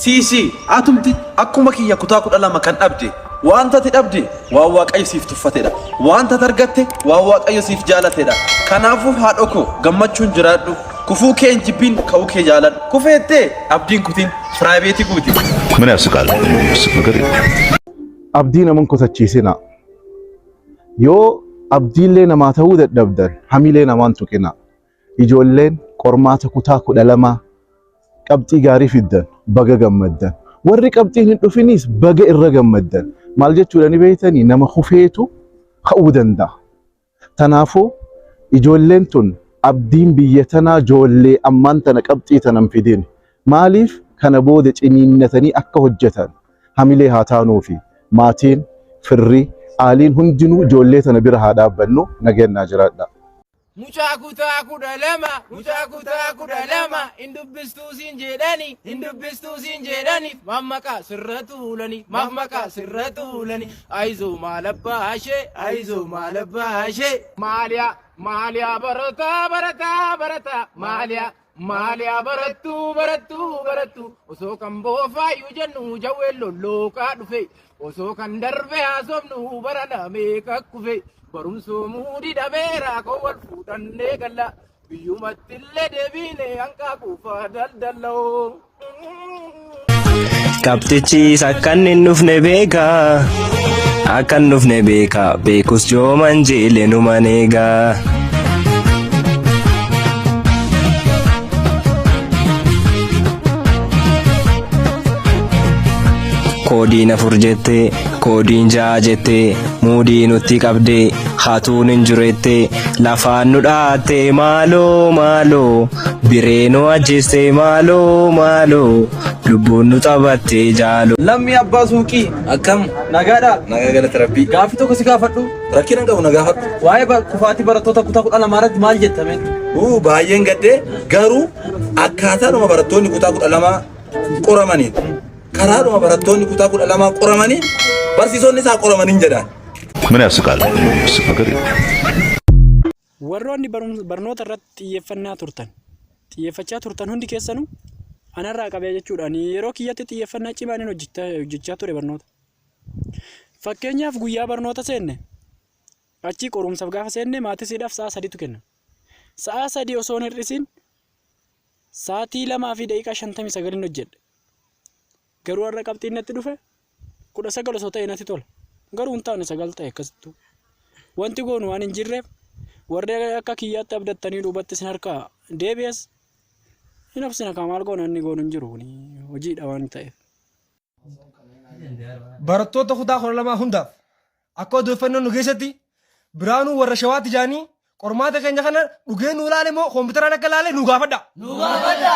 Siisi atumti akkuma kiyya kutaa 12 kan dhabde wanta ati dhabde waan Waaqayyo siif tuffatedha. Wanta ati argatte waan Waaqayyo siif jaalatedha. Kanaafuu haadho koo gammachuun jiraadhu. Kufuu kee hin jibbin ka'uu kee jaaladhu. Kufeettee abdiin kutin piraayiveetii guuti. ምን ያስቃል? የሚያስቅ ነገር የለም። Abdii nama hin kutachiisinaa. Yoo abdiillee namaa ta'uu dadhabdan hamilee namaan tuqinaa. Ijoolleen qormaata kutaa 12 qabxii gaarii fiddan baga gammaddan. Warri qabxiin hin dhufinis baga irra gammaddan. Maal jechuudha ni beektanii nama kufeetu ka'uu danda'a. Tanaafuu ijoolleen tun abdiin biyya tanaa ijoollee ammaan tana qabxii tana hin fidin. Maaliif kana booda ciniinnatanii akka hojjetan hamilee haa taanuufi maatiin, firri, aaliin hundinuu ijoollee tana bira haa dhaabbannu nageenyaa jiraadha. Mucaa kutaa 12, mucaa kutaa 12, hin dubbistuu siin jedhani, hin dubbistuu siin jedhani, maaf maqaa sirra tuulani, maaf maqaa sirra tuulani, ayizoo maal abbaa ishee, ayizoo maal abbaa ishee. Maaliyaa, maaliyaa barataa, barataa, barataa, maaliyaa, maaliyaa barattuu, barattuu, barattuu, osoo kan boofaayyuu jennu jawween lollooqaa dhufe, osoo kan darbe haasofnu bara meeqa kufe. Barumsoomuu didhameera koo wal fuudhannee galla. Biyyumatti illee deebiine hanqaaquu faa daldalloo. Qabxichis akka inni hin dhufne beeka. Akka hin dhufne beeka. Beekus jooman jeele numan eega. Koodiin 4 jette, koodiin 6 jette, muudii nutti qabde, hatuun hin jirette, lafaan nu dhaatte maaloo maaloo, biree nu ajjeeste maaloo maaloo, lubbuun nu taphatte jaaloo. Lammii abbaa suuqii. Akkam? Nagaadha. Nagaa galata rabbii. Gaaffii tokko si gaafadhu. Rakkina hin qabu na gaafadhu. Waa'ee kufaatii barattoota kutaa 12 irratti maal jetta mee? Uu baay'een gaddee garuu akkaataadhuma barattoonni kutaa 12 qoramaniin karaadhuma barattoonni kutaa 12 qoramaniin barsiisonni isaa qoramaniin jedhaan. ምን ያስቃል? የሚያስቅ ነገር የለም። Warroonni barnoota irratti xiyyeeffannaa turtan, xiyyeeffachaa turtan hundi keessanuu anarraa qabee jechuudha. Ani yeroo kiyyatti xiyyeeffannaa cimaan hojjechaa ture barnoota. Fakkeenyaaf guyyaa barnoota seenne achii qorumsaaf gaafa seenne maatisiidhaaf sa'a sadiitu kenna. Sa'a 3 osoo hin hir'isin sa'aatii 2:59 hojjedhe. Garuu har'a qabxiin natti dhufe 19 osoo ta'e natti tola. Garuu hin taane 9 ta'e akkasittuu. Wanti goonu waan hin jirreef warri akka kiyyaatti abdattanii duubatti isin harkaa deebi'es hin obsina kaa maal goona inni goonu hin jiru kuni hojiidha waan ta'eef. Barattoota kutaa 12 hundaaf akka odeeffannoon nu keessatti Biraanuu warra Shawaatti jaanii qormaata keenya kana dhugee nu ilaale moo kompiitaraan akka ilaale nu gaafadha. Nu gaafadha.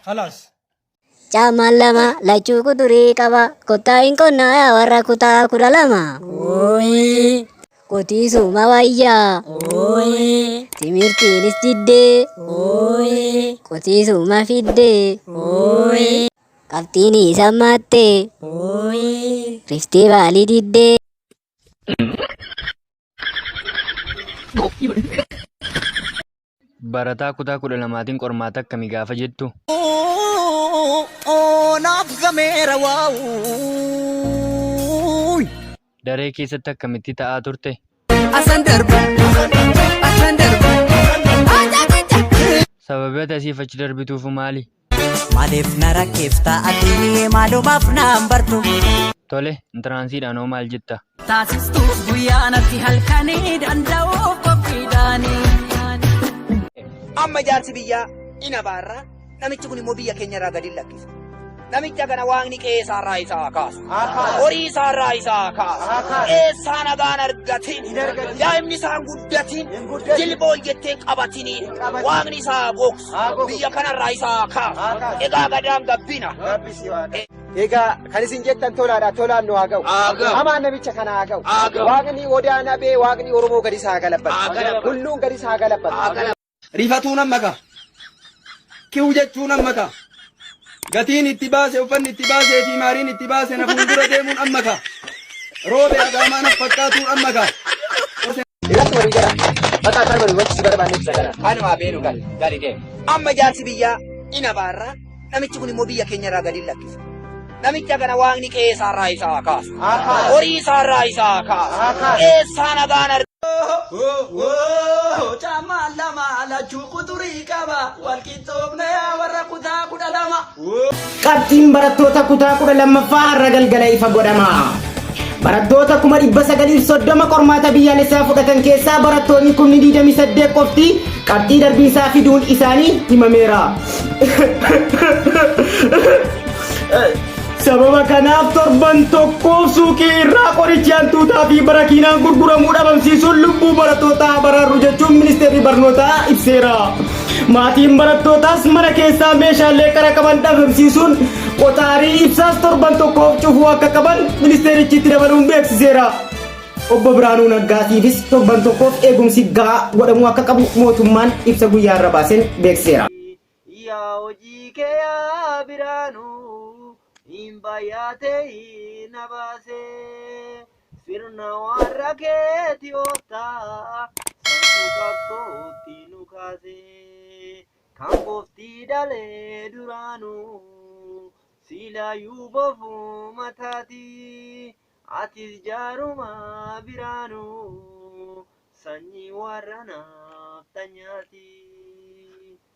Kalaas. Caammaan 2 lachuu kudurii qaba. Kottaa hin qonnaa yaa warra kutaa 12. Qotiisuma wayyaa. Timirtiinis diddee. Qotiisuma fiddee. Qabxiin isa maattee. Riftii baalii diddee. Barataa kutaa 12tiin qormaata akkami gaafa jettu? Naaf gameera waawuu. Daree keessatti akkamitti ta'aa turte? Asan darba asan darba. Sababi ati asiif achi darbituufu maali? Maaliif na rakkeefta ati maalumaaf naan bartu. Tole, intiraansiidhaan hoo maal jetta? Taasistuuf guyyaa natti halkanii danda'uuf qophiidhaanii. Amma jaarsi biyyaa in abaarra namichi kun immoo biyya keenya irraa gadi hin lakkisu. Namicha kana waaqni qe'ee isaarraa isa haa kaasu. Horii isaarraa isa haa kaasu. Eessaa nagaan argatin. Daa'imni isaa hin guddatin. Jilba ol jettee hin qabatiniin. Waaqni isaa haa gogsu. Biyya kanarraa isa haa kaasu. Egaa gadaan gabbina. Egaa kan isin jettan tolaadha tolaan nu haa ga'u. Hamaan namicha kana haa ga'u. Waaqni odaa nabee waaqni Oromoo gadis haa galabbatu. Hulluun gadis haa galabbatu. Rifatuun amma ka. Kiw jechuun amma ka. Gatiin itti baase uffanni itti baasee fi maariin itti baase na fuuldura deemuun amma ka. Roobe agaamaa na fakkaatuun amma ka. Irratti walii gala. Maqaa isaa walii wanti si barbaanne ibsa kana. Kanumaa beenu gali gali deemu. Amma jaarsi biyyaa in abaarra namichi kun immoo biyya keenya irraa gadi hin lakkisu. Namicha kana waaqni qe'ee isaarraa isaa haa kaasu. Horii isaarraa isaa haa kaasu. Eessaa nagaan arga. Caamaan lama lachuu quxurii qaba. Walqixxoofne warra kutaa 12. Qabxiin barattoota kutaa 12ffaa har'a galgala ifa godhama. Barattoota 930,000 qormaata biyyaalessaa fudhatan keessaa barattoonni 28,000 qofti qabxii darbiinsaa fiduun isaanii himameera. Sababa kanaaf torban tokkoof suuqii irraa qorichi hantuutaa fi barakiinaan gurguramuu dhabamsiisuun lubbuu barattootaa haa baraarru jechuun ministeerri barnootaa ibseera. Maatiin barattootaas mana keessaa meeshaalee qara qaban dhabamsiisuun qoxaarii ibsaas torban tokkoof cufuu akka qaban ministeerichi itti dabaluun beeksiseera. Obbo Biraanuu Naggaatiifis torban tokkoof eegumsi gahaa godhamuu akka qabu mootummaan ibsa guyyaa irra baaseen beeksiseera. Yaa hojii kee yaa Biraanuu hin baay'atee na baasee sirna warra keeti ooftaa santuu qabsootti nu kaasee kan boftii dhalee duraanuu silaayyuu bofuu mataati atis jaaruma Biraanuu sanyii warra naafxanyaati.